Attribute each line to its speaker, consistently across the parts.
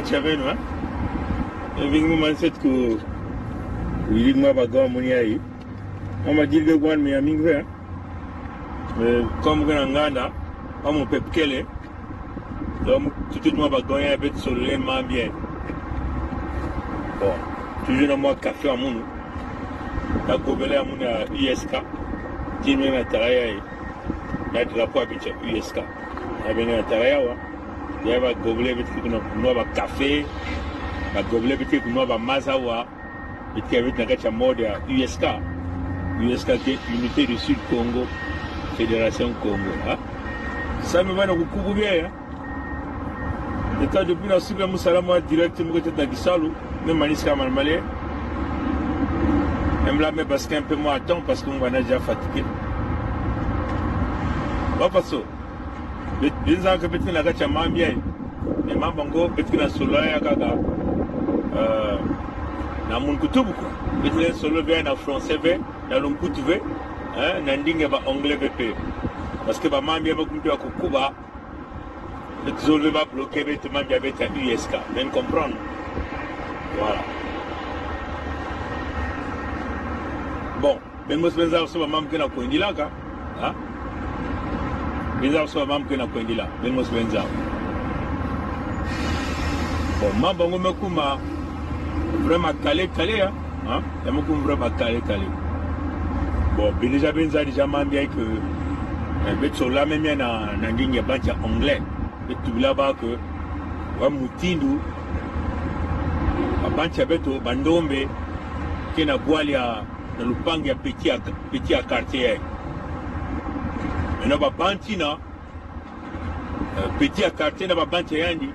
Speaker 1: Ochaveno, hein? Vingu manset ku wili ma baga muni ai. Mama dilge gwan mi amingve, hein? Mais comme que na nganda, pa mon pepkele. Donc tout tout ma baga ya bet solo ma bien. Bon, toujours na moi café amunu. Na gobele amunu ya USK. Timi na taraya ye. Na drapeau abicha USK. Na bene na taraya wa. Ya ba gobele bet kuna kunwa ba café. Ba gobele bet kunwa ba mazawa. Bet bet na kati ya mode ya USK. USK ke Unité du Sud Congo, Fédération Congo, hein? Ça me va na kukubu bien, hein? Eta depuis na suka musala moi direct moko teta kisalu, même maniska malmalé. Même là, mais parce qu'un peu moins attend, parce qu'on va déjà fatigué. Bapaso. Binza ka bitin na kacha mambia. Mais mambango bitin na solo ya kaka. Na mun kutubu quoi. Bitin solo bien na français ve, na lunkutu ve, hein, na ndinge ba anglais ve pe. Parce que ba mambia ba kumtu ya kukuba. Zolve ba bloquer bet mambia bet ya USK. Bien comprendre. Voilà. Bon, bengo spenza so ba mamke na koindilaka, hein? Benza so ba mamke na koindila, bengo spenza. Bon, mambo ngome kuma vraiment calé calé, hein? Hein? Ya mukum vraiment calé calé. Bon, déjà benza déjà mambia que betso la même na na ndinge bancha anglais. Betubila ba que wa mutindu babancha beto bandombe ke na bwali ya na lupango ya petit ya quartier. Maintenant babanti na petit ya quartier na babancha yandi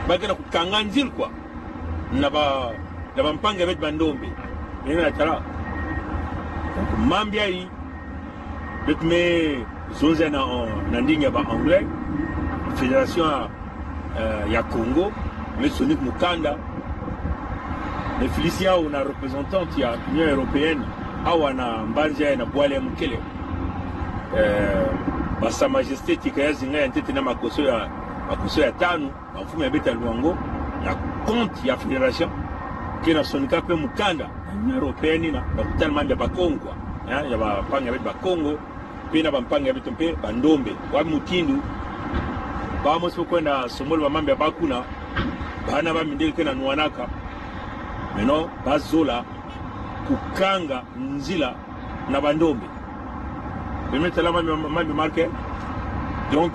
Speaker 1: bakena kukanga nzil quoi na ba na bampanga bet bandombe. Maintenant na tala donc mambia yi bet me zonza na na ndinga ba anglais fédération ya Congo mais Sonic Mukanda mais Felicia on a représentante ya Union européenne awa na Mbanza na Bwale Mukele ba sa majesté Tikaya Zinga ya ntete na makoso ya tano mfumu ya beta luango na compte ya fédération ke na Sonika pe Mukanda Union européenne na na kutana mambia ba Congo hein ya ba panga ya ba Congo pe na ba mpanga ya beto mpe ba ndombe wa mutindu ba moso kwenda somolo ba mambia bakuna bana ba mindele ke na nwanaka maintenant bazola kukanga nzila na bandombe permettre la mambi marke donc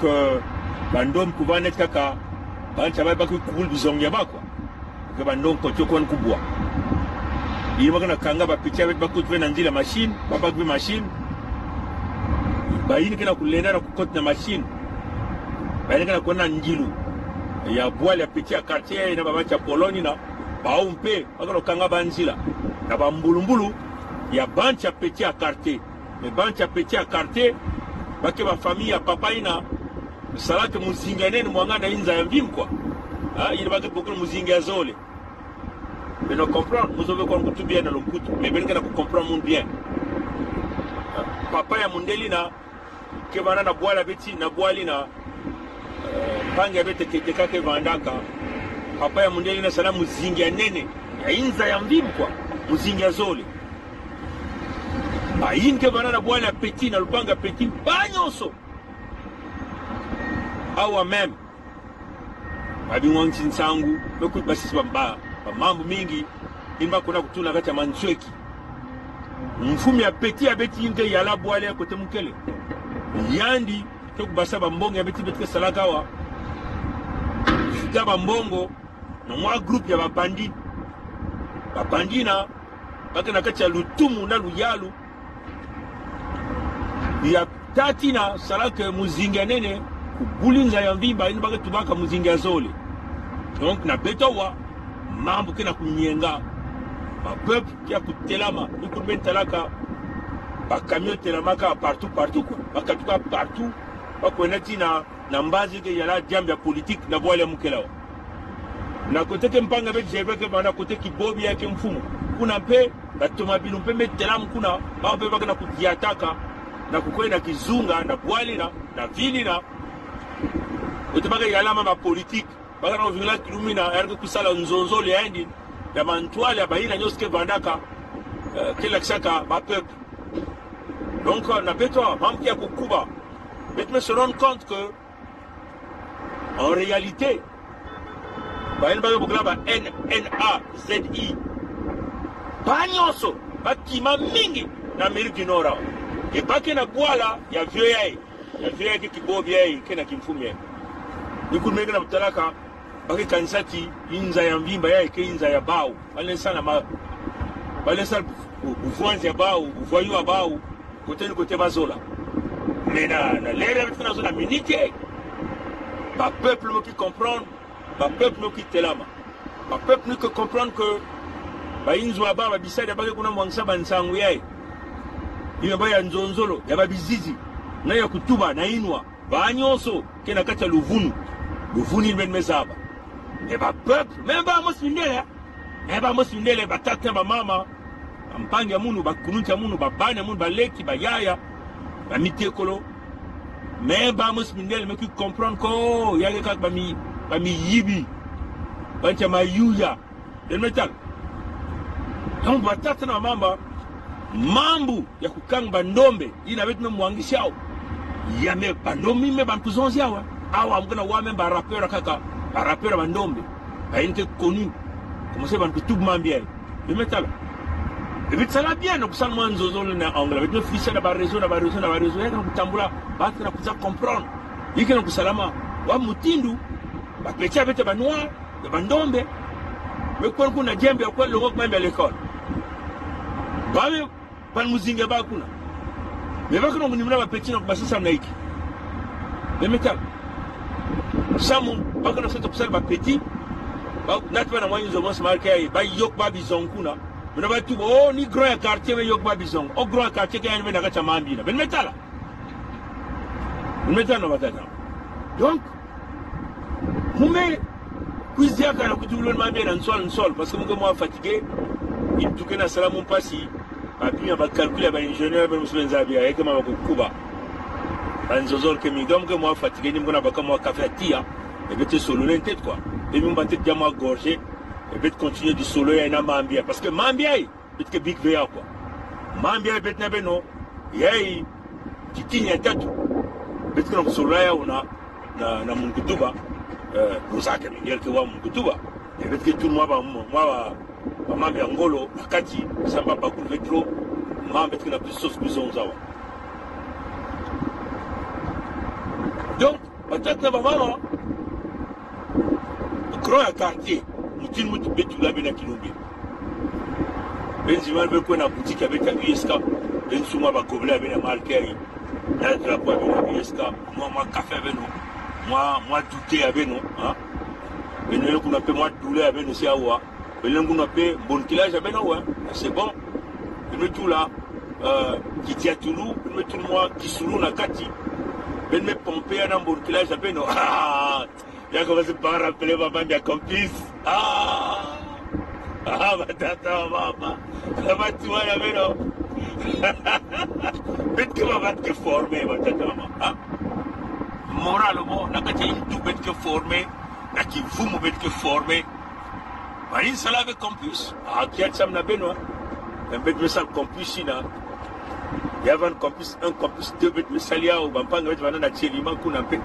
Speaker 1: bandombe kuva net kaka bancha ba bakubul bizongia ba quoi ke bandombe ko toko kubwa yima kana kanga ba picha ba kutu na nzila machine ba ba machine ba yini kana kulenda na kukota na machine ba yini kana kona njilu ya bwale ya picha quartier na ba cha Pologne na ba umpe bakano kanga banzila na ba mbulumbulu ya bancha petit à quartier mais bancha petit à quartier ba ke ba famille ya papa ina salake muzinga nene mwanga na inza ya mvim quoi ah il ba ke beaucoup muzinga ya zole mais no comprendre nous avons quoi tout bien dans le coup mais ben kana comprendre mon bien papa ya mundeli na ke bana na bwala beti na bwali na pange bete kete kake vandaka papa ya mundeli na sala muzinga ya nene ya inza ya mvim quoi muzinga ya zole bayinke bana na bwala petit na lupanga petit banyonso awa même babingwansi nsangu bekuti basisi ba mambo mingi imba kona kutuna kati ya mantsweki mfumi ya petit abeti inke yala bwale ya kote mukele yandi ke kubasa bambongo ya beti beti salaka wa fika bambongo na mwa groupe ya babandi babandi na bakena kati ya lutumu na luyalu ya tati na salaka muzinga nene kubulinza ya mvimba ino bake tubaka muzinga zole donc na betowa mambo kena kunyenga ba peuple kia kutelama ikubentalaka ba camion telamaka partout partout quoi bakatuka partout bakwenda tina na mbazi ke yala jambe ya politique na bwale mukela wa na kote ke mpanga be jebe ke bana kote kibobi yake mfumu kuna mpe batoma bilu mpe metelam kuna ba mpe bakena kudiataka na kukwenda kizunga na bwali na vili na otobaka yalama ba politique. Bakana kovingila kilumina yarike kusala nzonzolo ya indi ya mantwale ya bayina nyonso ke vandaka kelakisaka ba peuple. Donc na beto mamki ya kokuba beto me se rendre compte que en réalité bayini bayo bokela ba N N A Z I ba nyonso bakima mingi na Amérique du Nord awa ebake na bwala ya vieux yaye ya vieux yake kibobi yaye ke na kimfumi yaye ikulumeke na butalaka bakekanisa ti inza ya mvimba yaye ke inza ya bawu balesala ma balesala buvwanzi ya bawu buvwayu ya bawu kote ni kote bazola mais na lere ya biso na minute ba peuple moki comprendre ba peuple moki telama ba peuple moki comprendre que bayinzwa ba babisali bake kuna mwangisa bansangu yaye iyo ya nzonzolo ya babizizi na ya kutuba na inwa ba nyonso ke na kati ya luvunu luvunu imene mezaba e ba peuple me ba mosi mindele e ba mosi mindele batata ba mama bampangi ya munu bakununti ya munu babani ya munu baleki bayaya bamitekolo me ba mosi mindele meki comprendre ko yake kaka bamiyibi bantia mayuya metal. Donc batata na mamba mambu ya kukanga bandombe ina betu me mwangishi ao ya me bandombe me bantuzonzi awa awa mkana wa me ba rappeur kaka ba rappeur bandombe ba inte connu comme ça bantu tout mambia le metal et puis ça la bien donc ça moi nzozo na anglais betu fisa na ba réseau na ba réseau na ba réseau ya kutambula batu na kuza comprendre yike na kusalama wa mutindu ba petit bete ba noir ba ndombe me kwa kuna jembe ya kwa longo kumembe à l'école babe pan muzinga ba kuna me ba kuna munimuna ba petit na basisa na iki le metal samu ba kuna sota kusala ba petit ba nati bana mwanyi zo mos marke ba yok ba bizon kuna mena ba tubo oh ni grand ya quartier me yok ba bizon o grand quartier ke yani na kacha mambina ben metala metala no batata donc mume kuiziaka na kutulon mambia na nsol nsol parce que muke moi fatigué il tuke na sala mon pasi bapima ba calcul ya ba ingénieur ben musu nzabi ya ke mama kukuba banzozol ke mi donc moi fatigué ni mbona baka moi café tia et bete solo en tête quoi et mi mbate dia moi gorgé et bete continuer du solo ya na mambia parce que mambia bete ke big veya quoi mambia bete na beno yai kitinya tatu bete na solo ya una na munkutuba kozaka mindele ke wa munkutuba et bete ke tout moi ba moi ba mambia ngolo na kati samba bakulu metro mambe ke na plus sauce plus onzawa. Donc batata ba mama grand ya quartier mutini mutu betula bena kilombe benzima be kwena boutique ya beta USK bensuma ba gobelets bena marquer na drapeau bena USK moi café beno moi douté ya beno hein beno kuna pe moi douleur ya beno si awa beno kuna pe bon kilage ya beno ouais c'est bon beno tout là Kitiatulu beno tout moi Kisulu na kati ben me pomper na bon kilage ya beno ah ya commencé par rappeler papa ya complice ah ah batata mama batu ya beno bet ke ba ke formé batata mama ah moralement na kati intu bet ke formé na kivumu bet ke formé ba insala avec campus ah kiatsam na beno na bet me sal campus ina ya van campus 1 campus 2 bet me salia o bampanga bet vana na tchelima kuna pe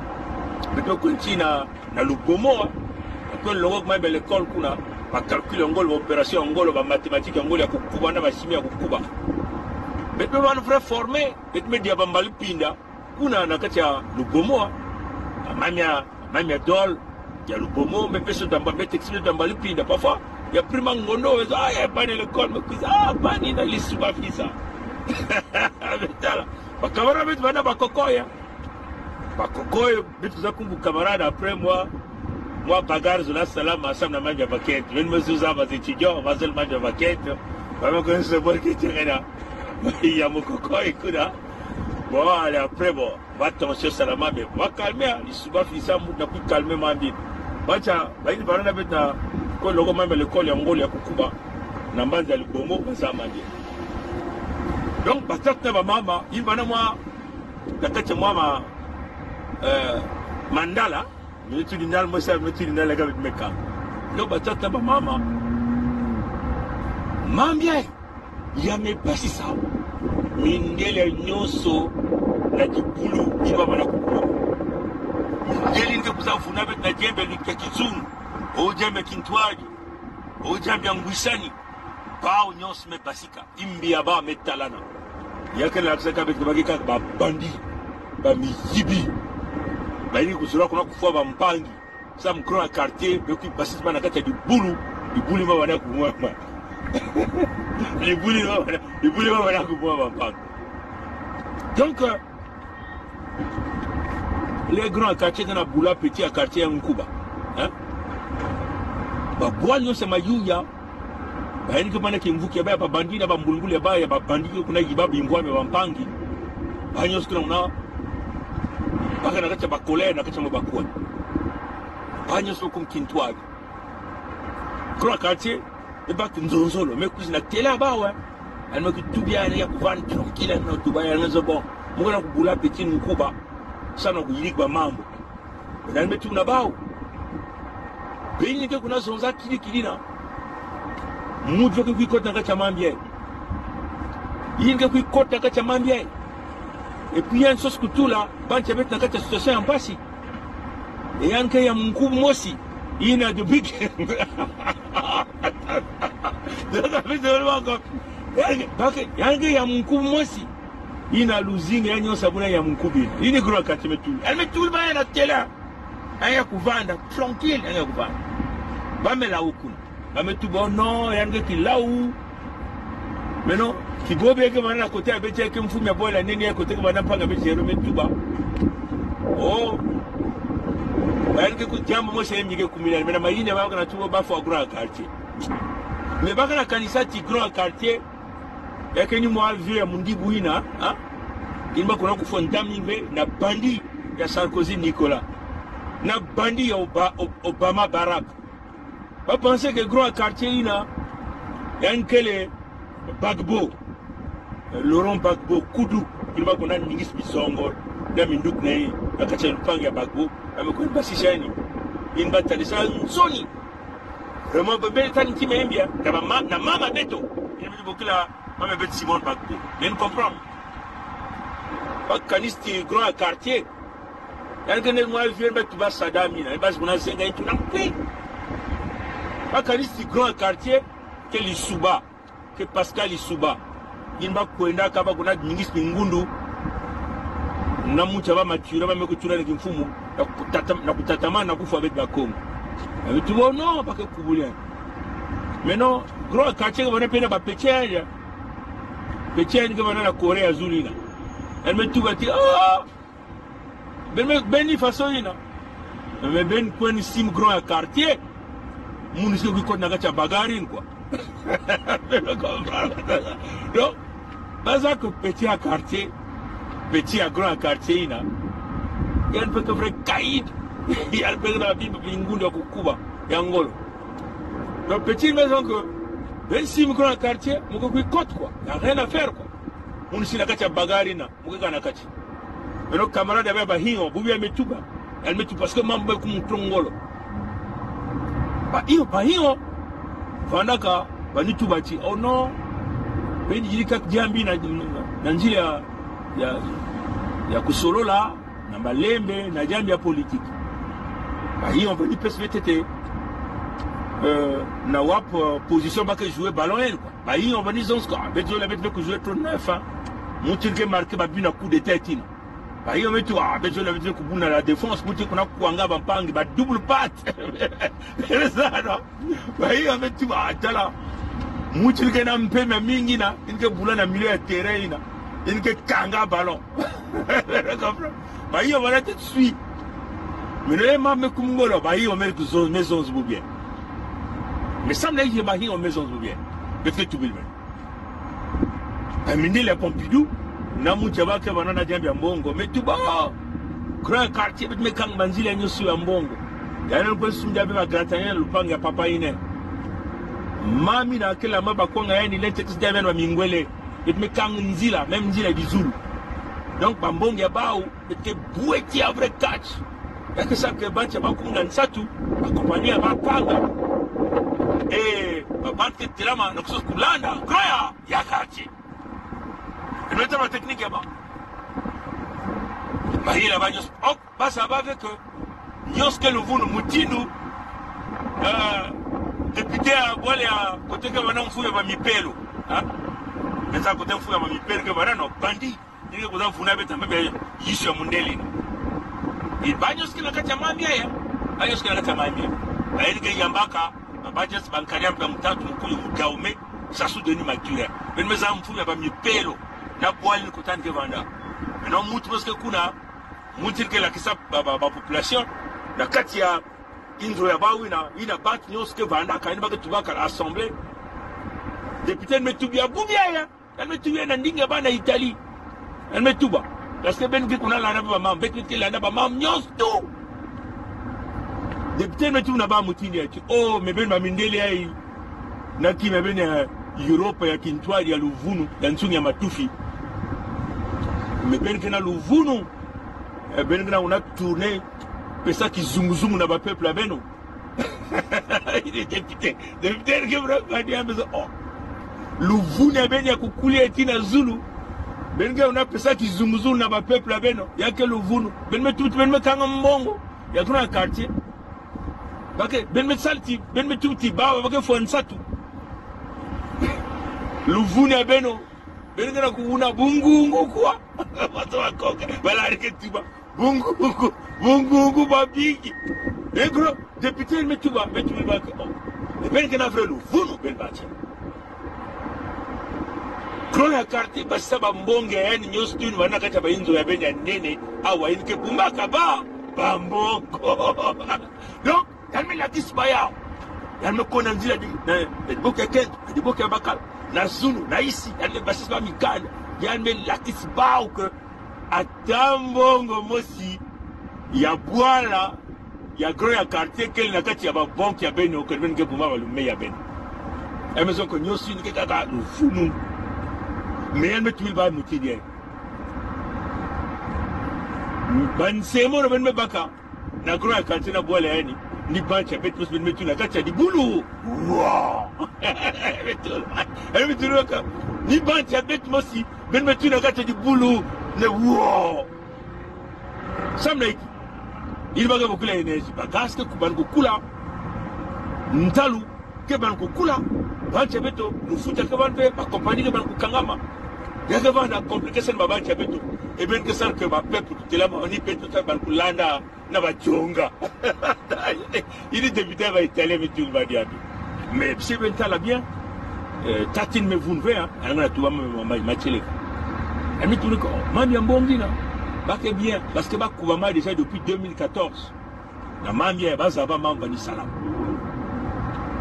Speaker 1: bet me kunti na lubomo ko longo ma belle école kuna ba calcul ngolo ba opération ngolo ba mathématique ngolo ya kukuba na ba chimie ya kukuba bet me van vrai formé bet me dia bambali pinda kuna na kati ya lubomo mamia dol ya lubomo me peso damba me textile damba lipinda parfois ya prima ngondo ezo ah ya bani l'école me kuza ah bani na lisuba fisa betala ba camarade bet bana ba kokoya bet za kumbu camarade après moi bagarre zola salama asam na manja paquet ben me zuza ba étudiants ba zel manja paquet ba me connaisse bon que tena ya mokokoy kuna bon allez après bon va tension salama mais va calmer lisuba fisa mutu na calmer mambi bacha baini barana beta ko logo mambe l'école ya ngolo ya kukuba na mbanza libongo baza mambi donc batata ba mama yibana moi na kati moi ma mandala. Metuli ndala mosi metuli ndala ka meka. Yo batata ba mama. Mambia ya mepasisa mindele nyonso na kibulu ibaba na kukulu. Mindele nde kuzavuna betu na jembe ya kizungu. O jembe kintwadi. O jembe ya ngwisani. Bao nyonso mepasika. Imbi ya ba metalana. Yake na lakisaka betu baki kaka ba bandi. Ba miyibi. Bayini kuzula kuna kufua ba mpangi. Sa mukro na quartier beki basisi bana kati ya libulu, libulu ma bana kumwama. Libulu ma bana, libulu ma bana kumwama mpangi. Donc les grands quartiers kana bula petit ya quartier ya Nkuba. Hein? Ba bwa nyonso ya mayuya bayini ke bana kimvuki ya baya ba bandi na ba mbulungulu ya baya ba bandi kuna yiba bimbwa me ba mpangi. Ba nyonso kuna kuna baka na kati ya bakolere na kati ya bakwa. Ba nyonso kum kintwagi. Grand quartier e ba nzonzolo me kuzi na tela bawa. Alma ki tubia ya kuvan tranquille na tuba ya nzo bon. Mukana kubula petit nkuba sana kuyirik ba mambo. Na metu na bawo. Beni ke kuna zonza kili kili na. Mutu ke kuikota na kati ya mambie. Yinge ke kuikota na kati ya mambie. Et puis il y a une sauce kutula, bancha bet na kati ya situation ya mpasi. Et yanke ya mkubu mosi. Ina de big. Yanke ya mkubu mosi. Ina luzinga ya nyonso abuna ya mkubi. Ini grand quartier metu. Elle metu ba na tela. Aya kuvanda tranquille aya kuvanda. Bamela ukuna. Bametu bon non yanke kilau. Mais non, kigobe ke bana côté abeche ke mfumi ya bola nini ya côté ke bana panga beche ro metuba. Oh. Bayanke ku jambo mose yemike kumila mena mayine ba kana tubo ba fo grand quartier. Mais ba kana kanisa ti grand quartier yake ni mwa vieux ya mundibu ina, hein? Imba kuna ku fontami mbe na bandi ya Sarkozy Nicolas. Na bandi ya Obama Barack. Ba penser que grand quartier ina yankele Gbagbo, Laurent Gbagbo Kudu, il va qu'on a ningis bisongo, na minduk na ye, na kati ya lupango ya Gbagbo, amekoni basisa yani. Il va talisa nzoni. Vraiment bébé tani ti membia, na mama, na mama beto. Il me dit beaucoup la mama beto Simone Gbagbo. Mais nous comprenons. Pas kanisti grand quartier. Yanke ne moi vieux beto ba Saddam ina, ba zuna zenga itu na kwi. Pas kanisti grand quartier que Lisuba. Que Pascal Lisuba yimba kwenda kaba kuna ningis mingundu na mucha ba matura ba mekutura ni kimfumu na kutatama na kufa avec ba Congo. Mais tu vois non pas que kubulia. Mais non grand quartier que pena ba pechenya. Pechenya que bana na Corée azulina. Elle me tout bati ah ben ben façon ina. Mais ben kwen sim grand quartier. Munu sio kikot na kacha bagarin quoi. Donc, baza que petit à quartier, petit à grand quartier ina. Il y a un peu que vrai caïd. Il y a un peu la Bible bingundu ya kukuba ya ngolo. Donc petit maison que ben sim grand quartier, moko kikot quoi. Y a rien à faire quoi. Munu sina kacha bagarina, moko kana kacha. Mais nos camarades avaient ba hingo, bubia metuba. Elle metu parce que mambo ku mutongolo. Ba iyo ba hingo. Vandaka banitu bati oh non ben jilika jambi na na njia ya ya kusolola na malembe na jambi ya politique. Ba hiyo on peut se tete na wap position ba que jouer ballon elle quoi. Ba hiyo on va dire quoi bezo la beto que jouer trop neuf hein. Mutu ke marquer ba but na coup de tête ina. Ba hiyo metu ah bezo la beto kubuna la défense mutu kuna kuanga ba mpangi ba double patte. Ça non. Ba hiyo metu ah tala. Mutu ke na mpema mingi na inke bula na milieu ya terrain ina. Inke kanga ballon. Ba hiyo bana te suit. Mais ne ma me kumngolo ba hiyo me ku maisons ou bien. Mais ça n'a ba hiyo maisons ou bien. Peut-être tout bien. Amine la Pompidou na mucha bake banana jambi ya mbongo mais tout bas grand quartier mais kang banzila nyoso ya mbongo. Yana ko sumja be ba gratanya lupanga ya papa ine. Mami na kela ma bakonga yani lente tisja be ba mingwele et me kang nzila même nzila bizulu. Donc ba mbongo ya baou te boueti ya vrai catch. Yake sa ke bantu bakunda nsatu bakompani ya bakanga e babantu ke telama na kusosi kulanda grand ya quartier. Emeta ba technique ya ba bahila ba nyonso ok basa bave ke nyonso ke luvunu mutindu député ya bwale ya kote ke bana mfuya ba mipelo eza kote mfuya ba mipelo ke bana no bandi ndenge koza mfuna beta mbe yiso ya mundeli no banyonso ke na kati ya mamia ya banyonso ke na kati ya mamia bayeli ke yambaka babajesi bankari mpe mutatu mukuyu mudaume Sassou Denis Mature beno meza mfuya ba mipelo na bwali kotani ke vanda maintenant mutu parce que kuna mutu ke lakisa ba, ba, ba population na kati ya inzo ya bawina ina batu nyonso ke vanda kaini bake tubaka assemblée député me tubia bubia ya ya me tubia na ndinga bana Italie ya me tuba parce que ben ke kuna landa ba mam bet ke landa ba mam nyonso tout député me tuba na ba mutindi ya oh me ben ba mindele ai na kimia bene ya Europa ya kintwali ya luvunu ya ntsungi ya matufi me bene ke na luvunu bene ke na una tourner pesa kizunguzungu na ba peuple ya beno. Il est député député ke bra dia bezo oh luvunu ya bene ya kukulia etina zulu bene ke una pesa kizunguzungu na ba peuple ya beno ya ke luvunu bene me tutu bene me kanga mbongo ya kuna quartier bake ben me salti ben me tuti bawa bake fo nsatu luvuni ya beno ben ngana kuuna bungungu kwa bato bakoka balarike tuba bungungu bungungu babingi egro député me tuba me tuba bake oh ben kana vrai luvunu ben bache grand ya quartier basisa bambonge ya yani nyonso tuni bana kati ya bayinzo ya bene ya nene awa yini ke bumbaka ba bambongo donc yani lakisi baya yani mekona nzila na liboke ya kento na liboke ya bakala na zulu na isi yani basisi ba mikanda yani lakisi bao ke ata mbongo mosi ya bwala ya grand ya quartier kele na kati ya babanke ya bene okende bene ke bumba balume ya bene emezoko nyonso ini ke kaka luvunu me yani metumili ba mutili ya bansemo na bene mebaka na grand ya quartier na bwala yani ni banche ya bete mosi bene metuna kati ya libulu wow metulaka ni banche ya bete mosi bene metuna kati ya libulu ne wow samlaiki ili baka bokula énergie bagaz ke bani kokula ntalu ke bani kokula banche beto lufuta ke bani mpe bakompagnie ke bani kokangama yake vanda compliqué sene babanche beto ebeni ke sala ke bapeuple kutelama ni beto ta bani kulanda na bajonga ili député ba italien mituli badiabi mais si ben tala bien tatine me vunve alanga na tuba macheleka amituli ko mami ya mbongina bake bien parce que bakubama déjà depuis 2014 na mami ya bazaba mamba ni salam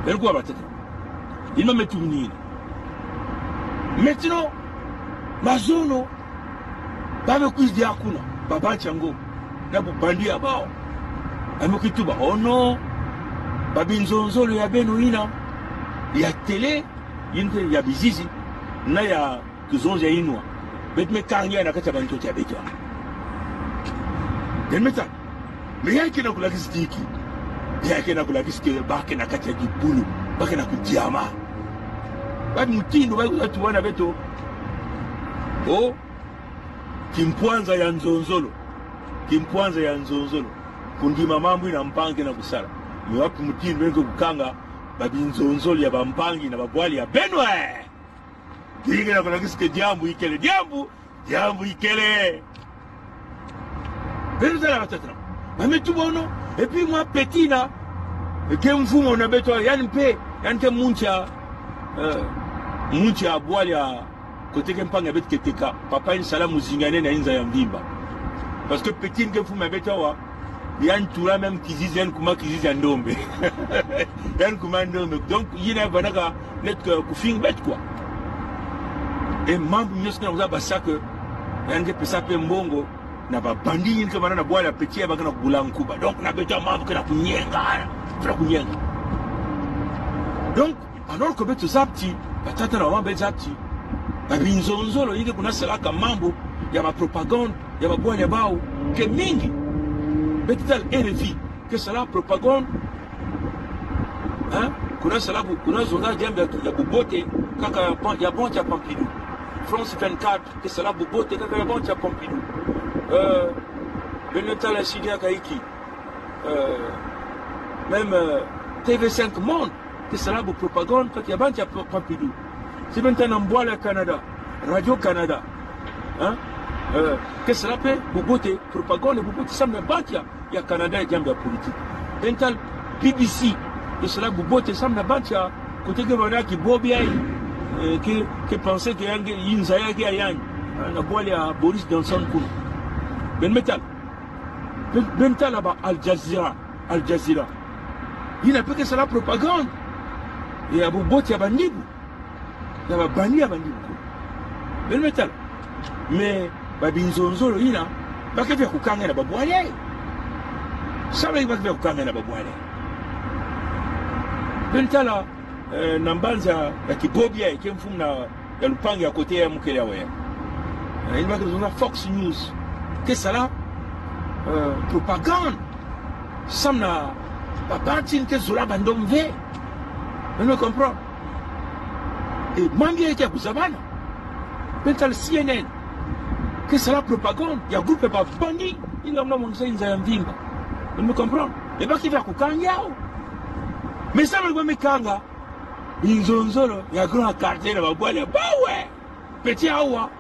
Speaker 1: elikuwa batata ino metunini maintenant mazono bamekuizi akuna babanchi yango na bubandi ya bao bamekituba ono babinzonzolo ya beno ina ya tele yinte ya bizizi na ya kizonzi ya inwa beti mekangi na kati ya bantoto ya beto demeta me yake na kulakisi tiki yake na kulakisi ke bake na kati ya dibulu bake na kudiama bati mutindo baki wana beto o kimpwanza ya nzonzolo kimpwanza ya nzonzolo kundima mambo ina mpangi na kusala me wapi mutindo benke kukanga babinzonzolo ya bampangi na babwali ya benwe kinge na kulakisi ke diambu ikele diambu diambu ikele beno zala batata bametubono et puis moi petit na ke mfumo na beto yani mpe yani ke muncha muncha abwali ya kote ke mpanga beto keteka papa ni sala muzingane na inza ya mvimba parce que petit ke mfumo ya beto wa yani tura même kizizi yani kuma kizizi ya ndombe yani kuma ndombe donc yina vanaka net kufinga bet quoi et membre nyonso na koza basaka yani ke pesa pe mbongo na babandi yini ke bana na bwala petit ya baka na kugula nkuba donc na beto mambo ke na kunyenga na kunyenga donc alors que beto zapti batata na mama zapti babinzonzolo yike kuna salaka mambo ya ba propagande ya babwala bao ke mingi. Betal RFI ke sala propagande, hein, kuna sala kuna zonga diambe ya bobote kaka ya banque ya Pompidou. France 24 ke sala bobote kaka ya banque ya Pompidou. Benetala Sidia Kaiki, même TV5 Monde ke sala bo propagande kaka ya banque ya Pompidou. Si maintenant na Canada, Radio Canada, hein, ke sala pe bobote propagande bobote sam na banque ya Canada ya diambe ya politique. Bental BBC ke sala bobote sam na banque ya côté ke bana ki bobia ke penser que yange yinza ya ke yang na boile ya Boris Johnson kuna. Ben metal ben là-bas Al Jazeera, Al Jazeera. Il n'a pas que ça la propagande. Et ya bobote ya bandibu. Ya ba bandi ya bandibu. Ben metal. Mais babinzonzolo ina bakevya kukanga na babwale. Sabe bakevya kukanga na babwale. Ben tala na mbanza ya kibobia ke mfumu na ya lupango ya kote ya mukele ya weya. Il va que Fox News que ça là propagande samna babantine ke zola bandomve. On me comprend. Et mambi ya kuzabana. Ben tala CNN que ça la propagande ya groupe ba bandi il a mon nza ya mvimba. On me comprend. Et ba ki va kukanga. Mais ça me kanga inzonzolo ya grand quartier na babwale bawe petit awa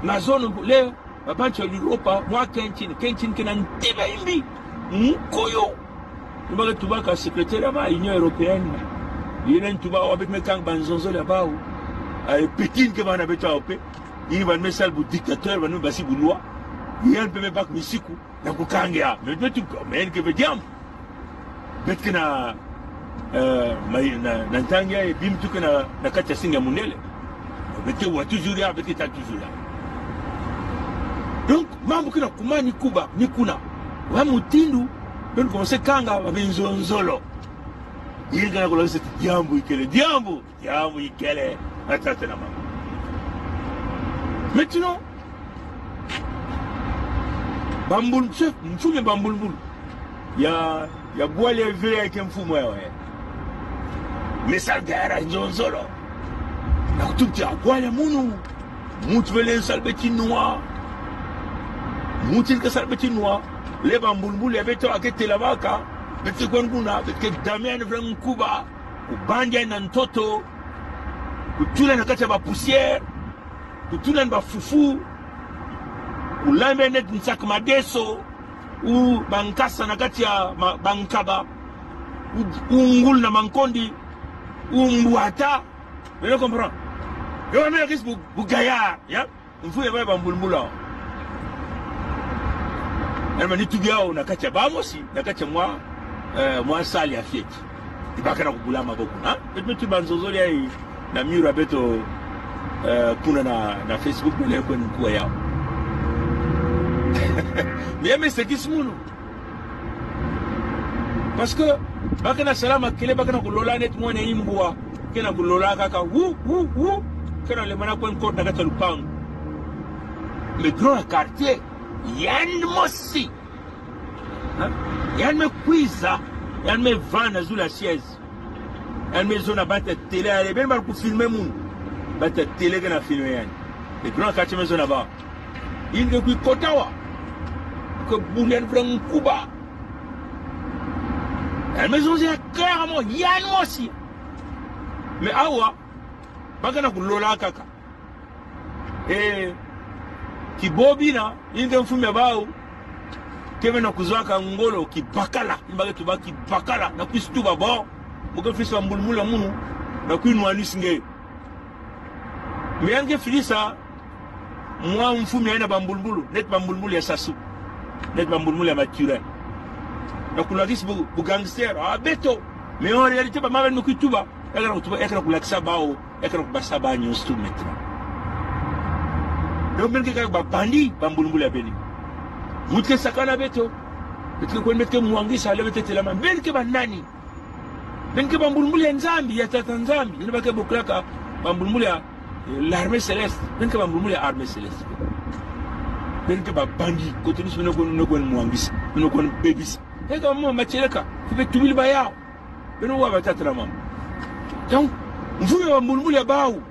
Speaker 1: na zone le babantu ya Europa mwa kenchin kenchin kena ntiba imbi mkoyo mbaka tubaka secrétaire ba Union européenne yena ntuba wa betme kanga banzonzolo ya bawo ay petit ke bana beto ape yi ba mesal bu dictateur ba basi bu loi yel pe me bak misiku na kukanga mais betu mais ke bediam betkina na ntangi ya ebimi tuke na kati ya singa munele bete wa toujours ya bete ta toujours là. Donc mambo kina kuma ni kuba ni kuna wa mutindu ben commencer kanga ba benzonzolo yinga na kolakisa diambo ikele diambo diambo ikele atata na mama. Maintenant bambul chef mfume bambulbul ya ya bwale vile yake mfumo yao eh mesal gara nzonzolo na kututia bwale munu mutu vele salbeti noir mutu ke salbeti noir le bambulbul ya beto aketela baka beti kwanguna beti Damien vle nkuba kubanja na ntoto kutula na kati ya ba poussière kutula na ba fufu kulambe net nsak madeso u bankasa na kati ya bankaba u ngul na mankondi u mbwata. Vous comprenez? Yo amena kisi bugaya ya mfuye ba bambulmbula elma ni tubiao na kati ya bamosi na kati ya mwa mwa sali ya fieti ibaka na kubula maboko na betu tu banzozoli ya na mura beto kuna na Facebook bele ko nkuwa yao. Mais mais c'est qui ce monde? Parce que bakana salama kele bakana kulola net mwana imbwa kena kulola kaka wu wu wu kena le mana ko nkota kata lupango. Le grand quartier yan mosi. Hein? Yan me kuiza, yan me vana sous la chaise. Yan me zona bata télé ale ben bar ku filmer mun. Bata télé kana filmer yan. Le grand quartier me zona ba. Il ne kui kotawa. Que boulen vrang kuba. La maison c'est clairement yan mosi. Mais awa bakana kulola kaka. Eh kibobina inge mfume bao keme na kuzwaka ngolo kibakala imbake tuba kibakala na kustuba bon muke fisa mbulmula munu na kuinwa nisinge. Mais yange filisa moi mfume yana bambulbulu net bambulbulu ya sasu net bambulbulu ya maturin na kulakisi bu gangster ah beto. Mais en réalité ba mabel no kutuba ekra kutuba ekra kulakisa bao ekra kubasa ba nyos tout maintenant. Donc même que ba bandi bambulbulu ya beni mutke sakana beto betke ko betke muangisa le betete la ben ke banani ben ke bambulbulu ya nzambi ya tata nzambi ne ba ke boklaka bambulbulu ya l'armée céleste ben ke bambulbulu ya armée céleste. Beno ke babandi kote biso beno koni koni mwangisa beno koni bebisa eka mama macheleka febe tubili bayao beno wa batata na mama. Donc mfumu ya bambulumbulu ya bawu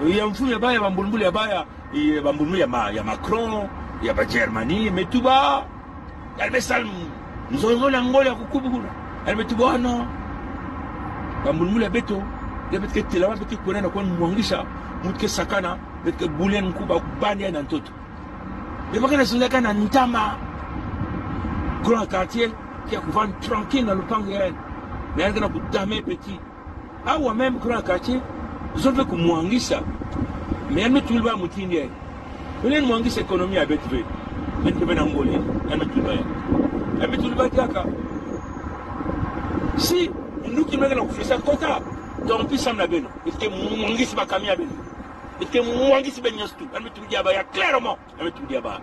Speaker 1: ya mfumu ya baya bambulumbulu ya baya bambulumbulu ya Macron ya ba Germanie metuba yalibesal nzonzo na ngolo ya kukubu kuna yalibetuba wana bambulumbulu ya beto ya betike telama betike kwena na kwani mwangisha mutike sakana betike bulen nkuba kubandi ya na ntoto bebaka na sonzaka na ntama grand quartier ya kuvanda tranquille na lupango ya mais yalika na kudame petit awa même grand quartier zove kumwangisa mais yalime tuli ba mutindi ya Benen mwangisa économie ya betu be bene be na ngoli yalime tuli ba ya yalime tuli ba diaka si nduki meke na kufisa kota donc pisa na beno ete mwangisi bakami ya beno ete mwangisi be nyonso tu yalime tuli dia ba ya clairement yalime tuli dia ba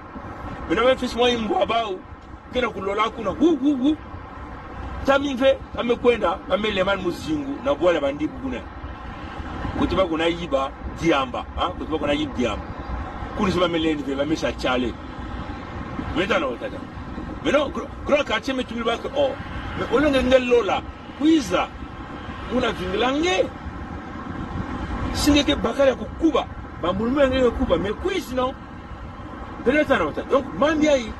Speaker 1: beno be fils mwa imbwa bau kena kulola kuna hu hu hu tami mve amekwenda amelema muzingu na bwala bandibu kuna kutuba kuna yiba diamba ha kutuba kuna yiba diamba kuni so bameleni ve bamesha chale meta na otata meno grand quartier metu ba ko oh mais olonge ngelola kuiza muna vingilange singeke bakala kukuba bambulume ngeke kuba mais kuizi non beneta na otata donc mambi ai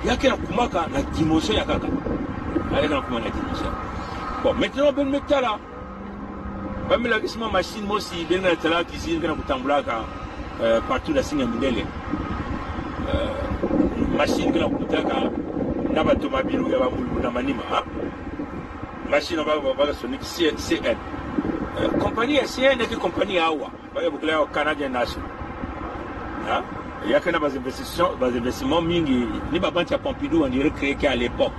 Speaker 1: yake na kumaka na dimension ya kaka ayaka na kuma na dimension. Bon maintenant ben metala bamelakisi ma machine mosi ben na tala cuisine kana kutambulaka partout na singa mindele machine kana kutaka na bato mabilu ya bamulu na manima ha? Machine ba ba sonic CN compagnie ya CN ke compagnie awa ba ya bukla ya Canadian National ha yake na bas investissement bas investissement mingi ni ba banque ya Pompidou on dirait créé qu'à l'époque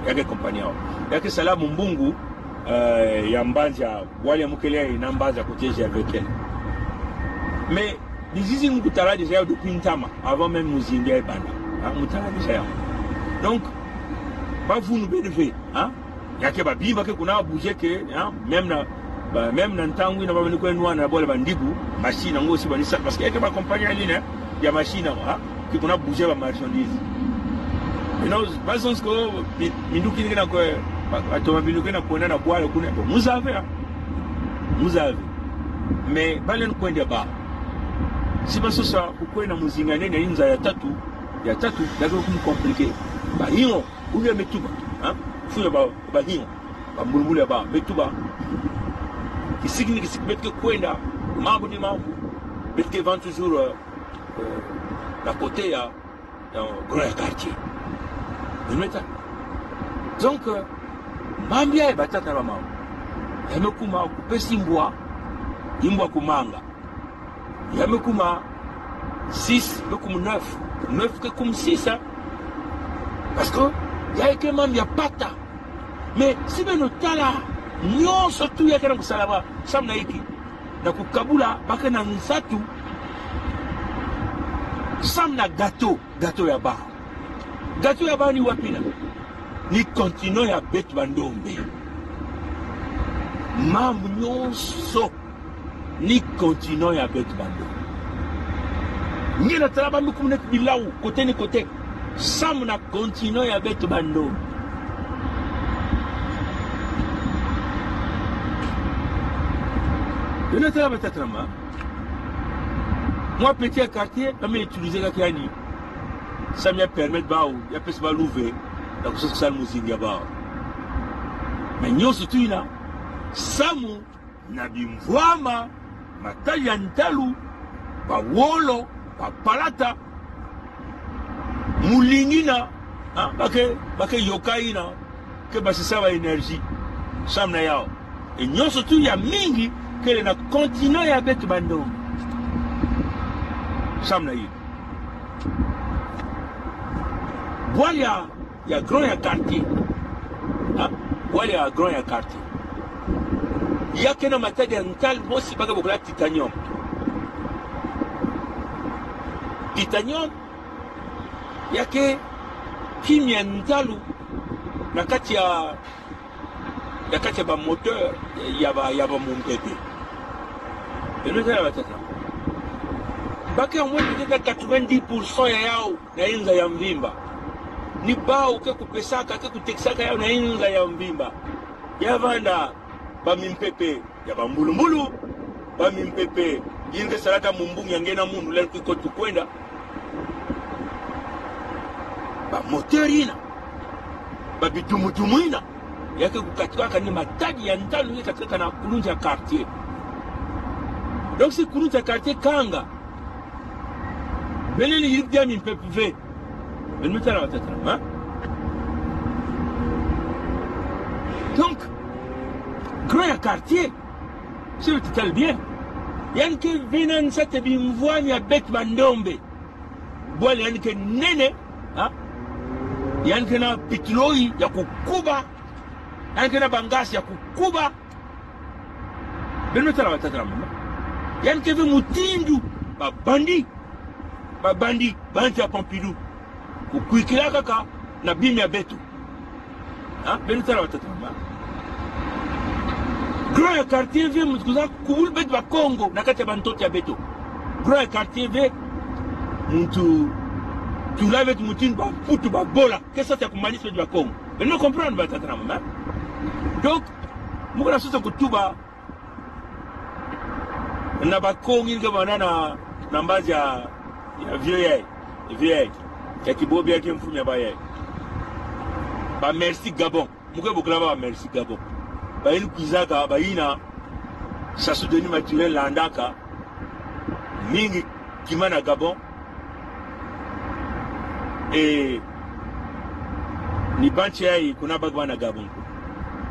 Speaker 1: yake compagnie awa yake sala mumbungu ya mbanja wale mukele na mbanja côté Gervais. Mais dizizi mukutala déjà depuis ntama avant même muzinga ebanda hein mutala déjà. Donc bavunu BDV hein yake babimba ke kuna bouger ke hein même na ba même na ntangu na babani ko nwana na bola bandibu machine ngo aussi banisa parce que yake ba compagnie aline ya machine hein ke kuna bouger ba marchandise. You know basons ko minduki na ko atoma binduki na kona na bwala kuna bon vous avez hein vous avez mais balen kwenda ba si basosa kukwena muzinga nene inza ya tatu yako kumcompliquer ba hiyo uye metuba hein fuya ba ba hiyo ba mbulmbulu ba metuba kisikini kisikibetke kwenda mambo ni mambo betke vend toujours la côté ya dans grand quartier. Donc mambia e batata ba mama yamekuma kupesi mbwa imbwa kumanga yamekuma 6 mekumu 9 9 ke kum 6 parce que yake mambia pata mais si beno tala nyonso tu yake na kusalaba samna iki na kukabula baka na nsatu samna gâteau gâteau ya ba gâteau ya ba ni wapina ni continent ya betu bandombe mambu nyonso ni continent ya betu bandombe ngena tala bambi kumune bilau côté ni côté samna continent ya betu bandombe moi petit quartier je vais utiliser la kiani ça me permet de ba ya pesa ba louver la kusa sal muzinga ba mais nyonso tu ina samu na bimvwama matali ya ntalu ba wolo ba palata mulingina ah bake bake yokaina ke basisa ba énergie sam na yao et nyonso tu ya mingi kele na continent ya betu bando sam na yi bwalya ya grand ya quartier ah bwalya ya grand ya quartier yake na matadi ya ntal mosi baka bokola titanium titanium yake kimia ntalu na kati ya ba moteur ya ba ya ba mombebe eloko ya batata Bake ya mwe peut-être 90% ya yao na inza ya mvimba. Ni bao ke kupesaka ke kutekisaka yao na inza ya mvimba. Ya vanda ba mimpepe ya ba mbulumbulu, ba mimpepe yinge salata mumbungi ya ngena mundu lelo kuiko tukwenda. Ba moteur ina, ba bidumudumu ina yake kukatikaka ni matadi ya ntalo yake katikaka na kulunja ya quartier. Donc si kulunja ya quartier kanga beneni yiribdia mimpepe ve benutala batata, hein? Donc grand ya quartier c'est le total bien yani ke vena nsate bimvwani ya bet bandombe bwale yani ke nene, hein? Yani ke na pitiloi ya kukuba, yani ke na bangasi ya kukuba benutala batata na mama, yani ke ve mutindu babandi babandi banti ya Pompidou kukuikila kaka na bimi ya beto, hein? Benutala batata na mama, grand ya quartier ve mutu kuza kubulu beto ba Congo na kati ya bantoto ya beto. Grand ya quartier ve muntu tula beto mutindu ba putu ba bola ke sorte ya kumanisa beto ba Congo. Beno comprendre batata na mama. Donc muko na sosa kutuba na bakongi nke bana na na mbazi ya ya vieux yaye, vieux yaye ya kibobi yake mfumu ya ba yaye. Ba merci Gabon. Muko bokla ba merci Gabon. Ba yini kuizaka ba yina Sassou Denis Mathurin landaka mingi kima na Gabon et ni banche yayi kuna bagba na Gabon.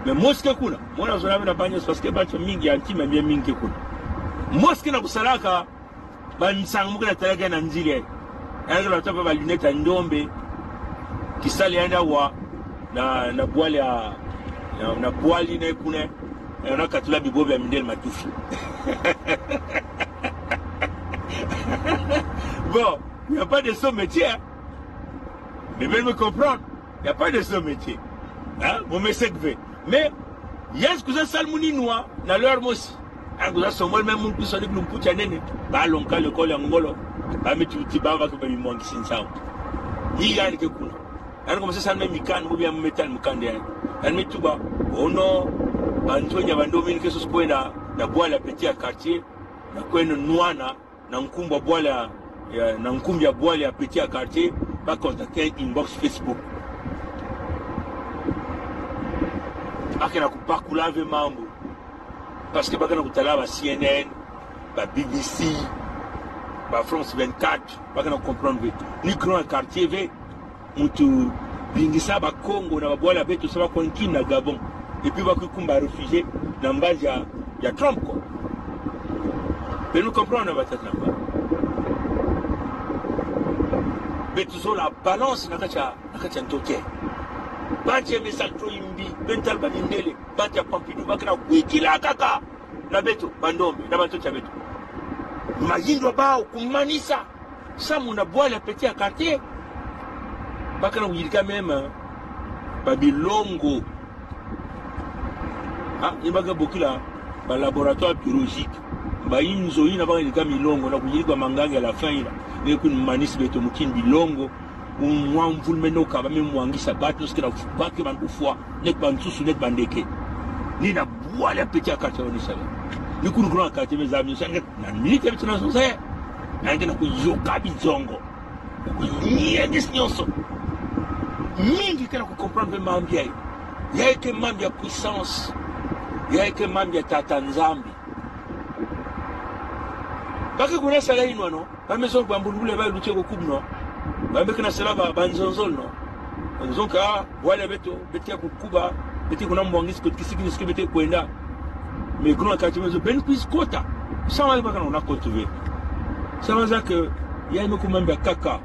Speaker 1: Mais mosque kuna mona zona na banyo parce que banche mingi ya ntima bien mingi kuna. Mosque na kusalaka ba nsanga muko na talaka na nzili yayi. Yaka na tapa ba lunette ya ndombe kisali yanda wa na na bwali ya na, na bwali na kuna na katula bibobi ya mindele matufi. Bon, il n'y a pas de son métier, hein. Mais même me comprendre, il n'y a pas de son métier. Hein? Mon message veut. Mais, il y a ce que ça salmouni noir, dans leur mossi. Hein, que ça somol même mon plus avec l'umpucha nene. Ba lonka l'école ya ngolo. Ba metu ti ba va que ba mi mwangi sinsao. Ni ya ni ke kuna. Hein, comme ça ça même mikan ou bien metal mukande hein. Hein, metu ba ono bantonya bandomi ke so kwenda na bois la petit à quartier na kwenda noana na nkumbwa bois ya na nkumbi ya bois ya petit à quartier ba contacter inbox Facebook. Bakena kupakula ve mambo parce que bakena kutala ba CNN, ba BBC, ba France 24, bakena comprendre ve ni grand quartier ve mutu bingisa ba Congo na ba bois la beto ça va konki na Gabon et puis ba kukumba réfugié na mbazi ya Trump quoi. Mais nous comprenons ba tata ba. Betuzo la balance na kacha na kacha ntoke. Bache mesal to imbi bental ba mindele bacha Pompidou bakana kuikila kaka na beto bandombe na bato cha beto. Mayindo bao kumanisa samu na bois la petit à quartier. Bakana kuyilika même babilongo. Ah, ibaka bokila ba laboratoire biologique. Ba inzo ina baka ilika milongo na kuyilika manganga la fin ila. Ne kun manis beto mukin bilongo. Umwamvul menoka ba memwangisa bato skira bake ban kufwa nek ban susu nek bandeke. Ni na bois la petit à quartier on savait. Ni kun grand quartier mes amis ça na minute beto na so ça. Na ngena ku yoka bizongo. Ku yengis nyonso. Mingi kana ku comprendre mambi ay. Ya ke mambi ya puissance. Ya ke mambi ya tata Nzambi. Bake kuna sala inwa no. Ba maison ba mbulule ba luche ko kubno. Ba mbeke na sala ba banzonzol no. Nzonka wale beto bete ku kuba bete kuna mbwangisi ko kisiki nisiki bete kwenda. Mais grand quartier maison ben puis kota. Ça va pas on a retrouvé. Ça va dire que y a même même kaka.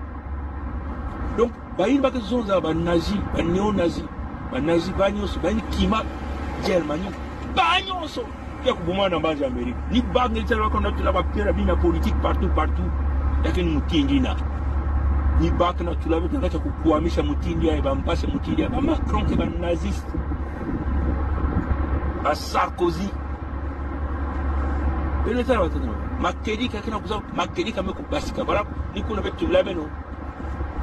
Speaker 1: Donc ba yin ba ke zonza ba nazi, ba néo-nazi, ba nazi ba nyonso, ba kima Germany. Ba nyonso. Ya kuboma na base Amérique. Ni ba ngel tsala ko na tula ba pera bina politique partout partout. Ya ke mutindi na. Ni ba kana tula be kana kukuamisha mutindi ya ba mpase mutindi ya ba Macron ke ba naziste. Ba Sarkozy. Beno tala batata makelika kena kuza makelika me kubasika bara ni kuna betula beno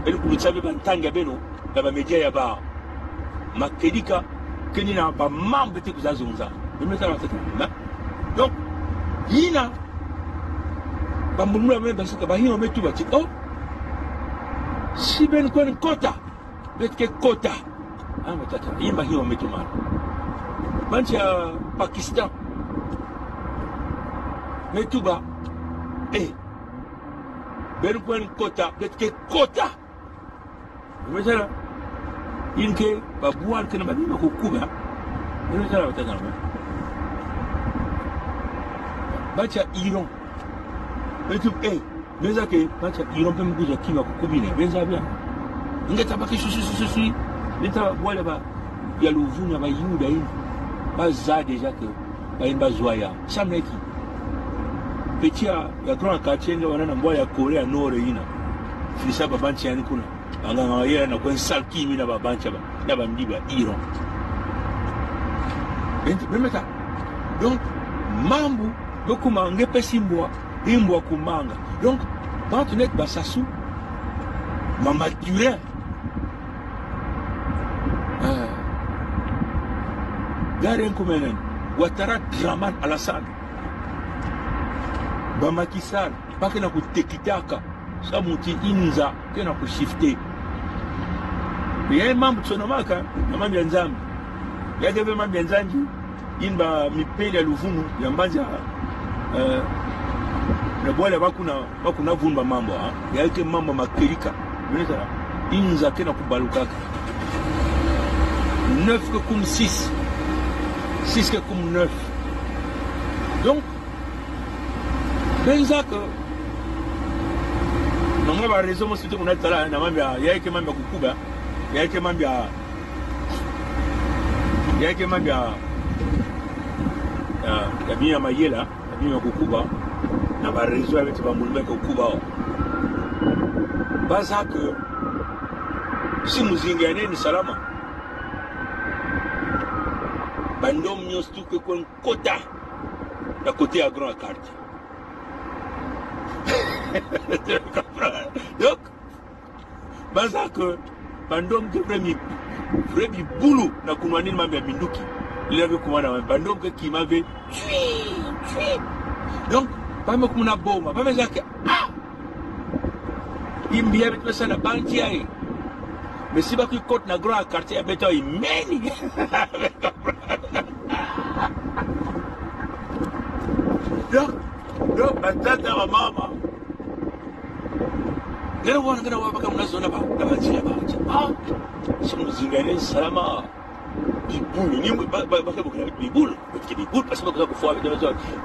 Speaker 1: beno kulutsa be bantanga beno na ba media ya ba makelika keni na ba membre te kuza zonza. Beno tala batata. Donc yina bambulumula me basika bahino metu bati oh si ben kwen kota betke kota ah batata yimba hino metu mana banti ya Pakistan metuba eh ben kwen kota betke kota mesala inke babuan kena babima kokuba mesala batata bacha Iran betu eh benza ke bacha Iran pe mkuza kima kukubina benza bia ngeta baki susu susu susu beta wala ba ya luvuna ba yuda ini baza déjà que ba imba zoya sameki petit ya grand quartier nga wana na mbwa ya Corée ya Nord ina filisa ba banchi yani kuna banganga yela na kwen sal kimi na ba banchi ba na ba ndiba Iran bemeta donc mambu lokuma ngepesi mbwa imbwa kumanga donc bantu net basasu mama Turin gare nkumenen Ouattara Draman Alassane bamakisar bakena kutekitaka sa muti inza kena kushifte yaye mambu tsonomaka na mambi ya nzambi yadeve mambi ya nzambi ini ba mipeli ya luvunu ya mbanza na bwala bakuna vunu bamambo yayeke mambo makelika benetala inza kena kubalukaka 9 ke kum 6 6 ke kum 9 donc benza ke nonga ba réseau mosusu te kuna tala na mambi ya yayeke mambi ya kukuba yayeke mambi ya yayeke mambi ya ya bino ya mayela ya bino ya kokuba na ba réseau ya beti bambuluma ya kokuba o baza ke si muzinga ya nini salama bandom nyonso tuke kota na côté ya grand quartier. Donc baza ke bandom ke vrai vrai bibulu na kunwa nini mambi ya minduki lelake kuma na bandom ke kima ve tui tui donc bame kumuna boma bame za ke ah imbia betu basala banti aye mais si baki kote na grand quartier ya beto imeni. Donc batata ba mama ngena wana ngena wabaka mnazona ba nabatia ba ah simuzingane salama bibulu ni bakabukana bibulu parce bibulu parce que bakufwa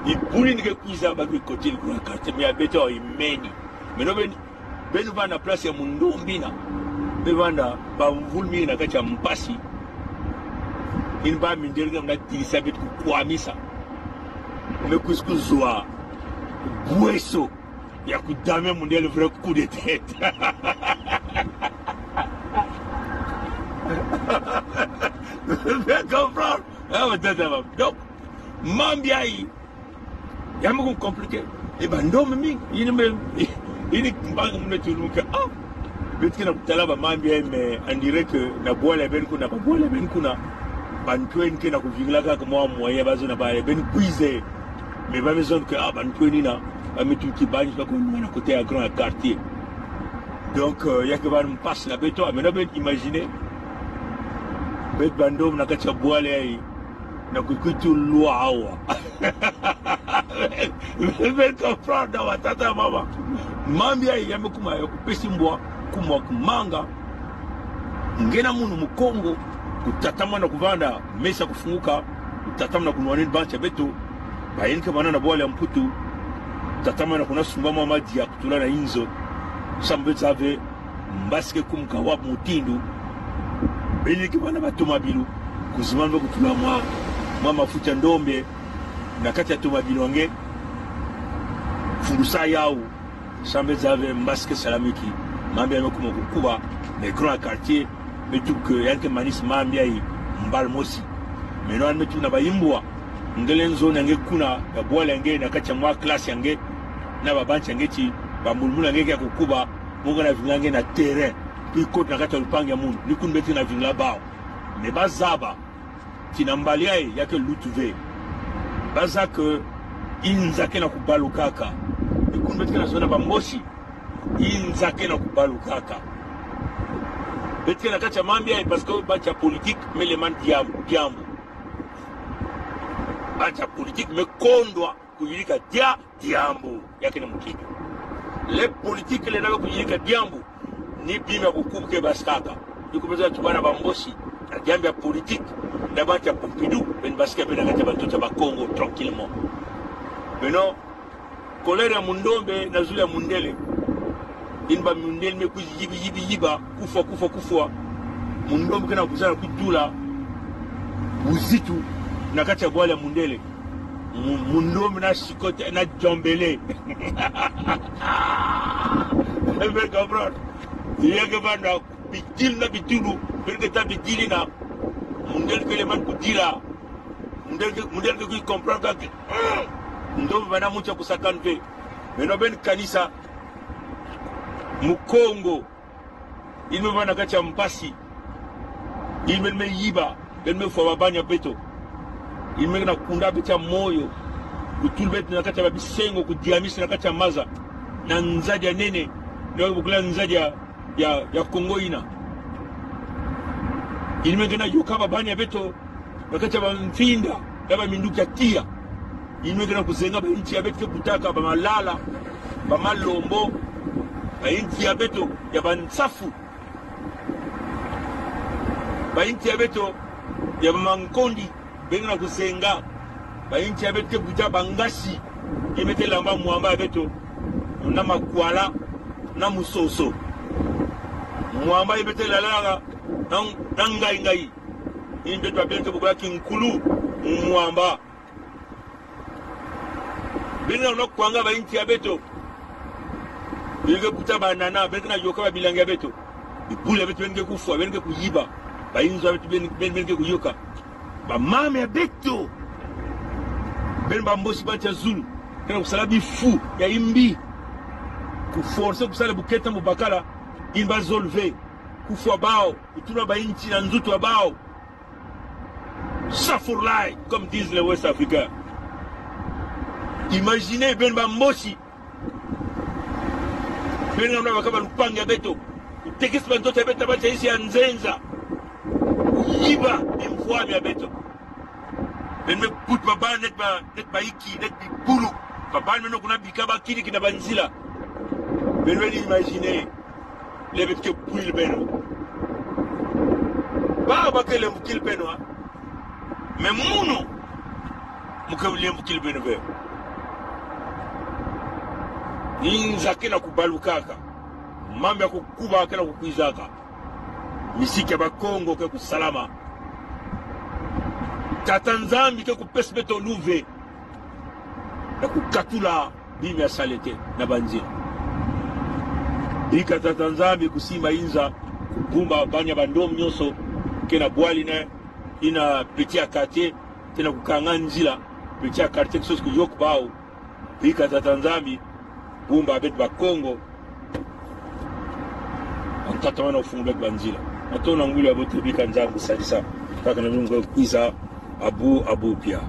Speaker 1: bibulu ndike kuiza bakikote grand quartier mais abeto imeni mais no benu bana place ya mundombi na bevanda bamvulumi na kati ya mpasi ini ba mindele nga tilisa betu kukwamisa me kuzwa bweso ya kudame mundele vrai coup de tête. Comprendre? Donc mambi ayi ya moko compliqué e bandome mingi ini me ini mbanga muna tuluka ah betike na kutala ba mambi ayi mais on dirait que na bwala ben kuna ba bwala ben kuna bantweni ke na kuvingila kaka mwa moyen bazo na ba ben cuise mais ba besoin que ah bantweni na ba mituki banji ba na côté ya grand quartier. Donc ya ke ba passe na beto mais na ben imaginer bet bandom na kati ya bwala ayi na kukutu lwawa. Mais comprendre dans tata mama mambi ayi yambe kuma ya kupesi mbwa kumwa kumanga ngena munu mukongo kutatama na kuvanda mesa kufunguka kutatama na kunwa nini bancha beto bayenke bana na bwala mputu tatama na kuna sumba mama dia kutula na inzo sambe zave mbaske kumka wa mutindu benike bana batuma bilu kuzimamba kutula mwa mwa mafuta ndombe na kati ya tuma bilonge fungusa yao sambe zave mbaske salamiki mambi ya kuma kukuba mais grand quartier metu que yanke manis mambi ayi mbal mosi mais non metu na bayimbwa Ngele nzoni yange kuna ya bwale yange na kati ya mwa classe yange na babanti yange ti bambulumulu yange ke ya kokuba moko na vingla yange na terrain ikoti na kati ya lupango ya munu likunu beti na vingla bao me bazaba ti na mbali aye yake lutu ve baza ke inzake na kubalukaka ikunu beti na zona bambosi inzake na kubalukaka beti na kati ya mambi aye parce que bati ya politique meleman diambu diambu Bacha politique me kondwa kuyilika dia diambu yake na mukidi le politique le nabe kuyilika diambu ni bima kukubuke baskaka ikumeza tubana bambosi na diambu ya politique na bacha Pompidou ben basika pe na kati ya batoto ya bakongo tranquillement. Maintenant colère ya mundombe na zulu ya mundele ini ba mundele me kuyibi yibi yiba kufwa kufwa kufwa mundombe kana kuzala kutula buzitu na kati ya bwale ya mundele mundombe na sikote na jombele ebe comprendre yeke banda bitili na bitulu bereke ta bitili na mundele kele man kudila mundele mundele ke comprendre kake ndombe bana mucha kusakana ve meno ben kanisa mukongo ilme bana kati ya mpasi ilme me yiba ben me fwa babanya beto ilme na kunda beti ya moyo kutulu beti na kati ya babisengo kudiamisi na kati ya maza na nzadi ya nene na bukula nzadi ya ya, ya Kongo ina ilme na yoka babanya beto na kati ya bamfinda ya baminduki ya tia ilme na kuzenga bainchi ya beto kutaka bamalala bamalombo bainchi ya beto ya bansafu bainchi ya beto ya bamankondi benga na kuzenga bainchi ya beto kuta bangasi imete lamba mwamba ya beto na makwala na musoso mwamba imete lalaka na ngai ngai imbeto babente bokola kinkulu mwamba benga na kwanga bainchi ya beto benge kuta banana benge na yoka babilangi ya beto bibula beto benge kufwa benge kuyiba bayinzo ya beto benge kuyoka bamame ya beto bene bambosi batia zulu kena kusala bifu ya imbi kuforce kusala buketa mubakala ini bazolve kufwa bao kutuna bainchi na nzutu ya bao Safourlai, comme disent les Ouest Africains. Imaginez Ben Bambosi. Ben Bambosi bakaba lupanga beto. Utekesi banzoto ya beto bacha isi ya nzenza. Yiba imfwami ya beto. Ben me put baba net ba net ba iki net bibulu. Baba meno kuna bika ba kili kina banzila. Ben me imaginer les beto ke puil beno. Ba ba ke lembukil beno. Mais munu muke lembukil beno be. Inzake na kubalukaka. Mambo ya kukuba kena kukwizaka. Misiki ya bakongo ke kusalama. Tata Nzambi ke kupesi beto luve. Na kukatula bimi ya salete na banzila. Bika tata Nzambi kusimba inza kubumba banya bandomu nyonso ke na bwali na ina petit ya quartier tena kukanga nzila petit ya quartier kisosi kuyoku bao. Bika tata Nzambi bumba betu ba Kongo nkata wana ofungu betu banzila atona ngulu ya bote bika Nzambi salisa kaka na nungu kwiza abu abu pia.